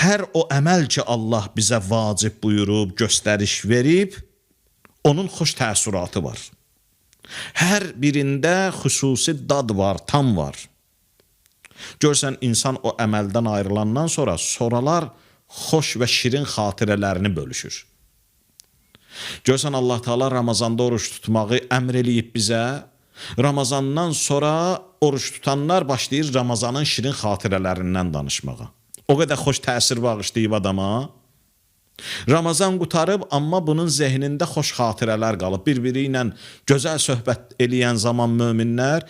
Hər o əməl ki, Allah bizə vacib buyurub, göstəriş verib, onun xoş təəssüratı var. Hər birində xüsusi dad var, tam var. Görsən, insan o əməldən ayrılandan sonra, soralar xoş və şirin xatirələrini bölüşür. Görsən, Allah Teala Ramazanda oruç tutmağı əmr eləyib bizə. Ramazandan sonra oruç tutanlar başlayır Ramazanın şirin xatirələrindən danışmağa. O qədər xoş təsir bağışlayıb adama. Ramazan qutarıb, amma bunun zehnində xoş xatirələr qalıb. Bir-biri ilə gözəl söhbət eləyən zaman möminlər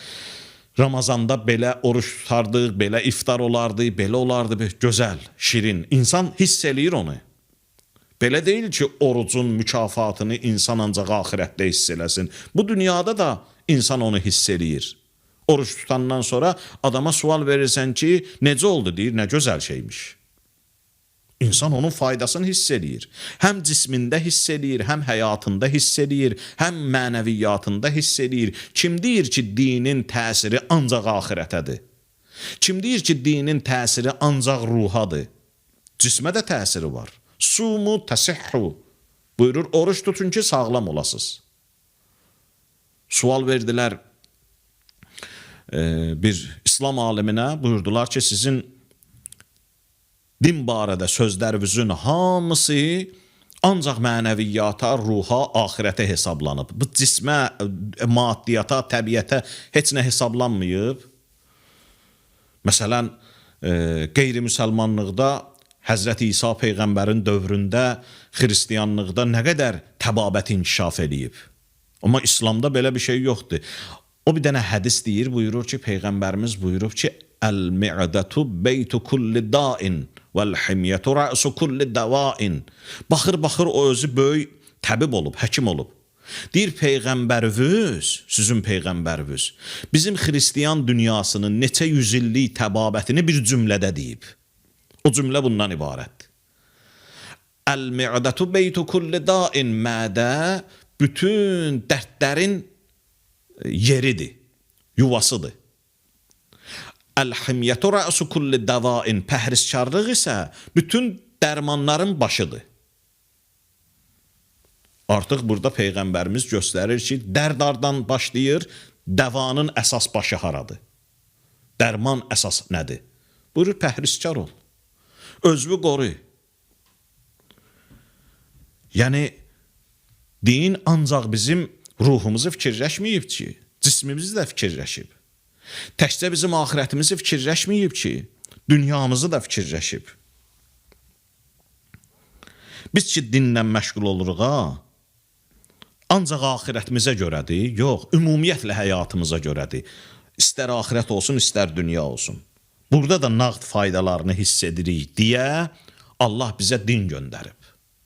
Ramazanda belə oruç tutardıq, belə iftar olardı, belə olardı, gözəl, şirin. İnsan hiss eləyir onu. Belə deyil ki, orucun mükafatını insan ancaq axirətdə hiss eləsin. Bu dünyada da insan onu hiss eləyir. Oruç tutandan sonra adama sual verirsən ki, necə oldu deyir, nə gözəl şeymiş. İnsan onun faydasını hiss eləyir. Həm cismində hiss eləyir, həm həyatında hiss eləyir, həm mənəviyyatında hiss eləyir. Kim deyir ki, dinin təsiri ancaq axirətədir? Kim deyir ki, dinin təsiri ancaq ruhadır? Cismə də təsiri var. Sumu təsihhu. Buyurur, oruç tutun ki, sağlam olasınız. Sual verdilər bir İslam aliminə, buyurdular ki, sizin din barədə sözlərinizin hamısı ancaq mənəviyyata, ruha, axirətə hesablanıb. Bu cismə, maddiyata, təbiətə heç nə hesablanmayıb. Məsələn, qeyri-müsəlmanlıqda Həzrəti İsa peyğəmbərin dövründə xristianlıqda nə qədər təbabət inkişaf eləyib. Amma İslamda belə bir şey yoxdur. O bir dənə hədis deyir, buyurur ki, peyğəmbərimiz buyurub ki, Əl-mi'dətu beytu kulli dain vəl-himyətu rə'su kulli dəvain. Baxır, baxır, o özü böyük təbib olub, həkim olub. Deyir, peyğəmbəriniz, sizin peyğəmbəriniz, bizim xristian dünyasının neçə yüzillik təbabətini bir cümlədə deyib. O cümlə bundan ibarətdir. Əl-mi'dətu beytu kulli dain, mədə bütün dərdlərin yeridir, yuvasıdır. Əl-himyətu rə'su kulli dəvain, pəhrizkarlıq isə bütün dərmanların başıdır. Artıq burada Peyğəmbərimiz göstərir ki, dərd hardan başlayır, dəvanın əsas başı haradır? Dərman əsas nədir? Buyurur, pəhrizkar ol. Özünü qoru. Yəni, din ancaq bizim ruhumuzu fikirləşməyib ki, cismimizi də fikirləşib. Təkcə bizim axirətimizi fikirləşməyib ki, dünyamızı da fikirləşib. Biz ki, dinlə məşğul oluruq ha, ancaq axirətimizə görədir, yox, ümumiyyətlə həyatımıza görədir. İstər axirət olsun, istər dünya olsun. Burada da nağd faydalarını hiss edirik deyə Allah bizə din göndərib.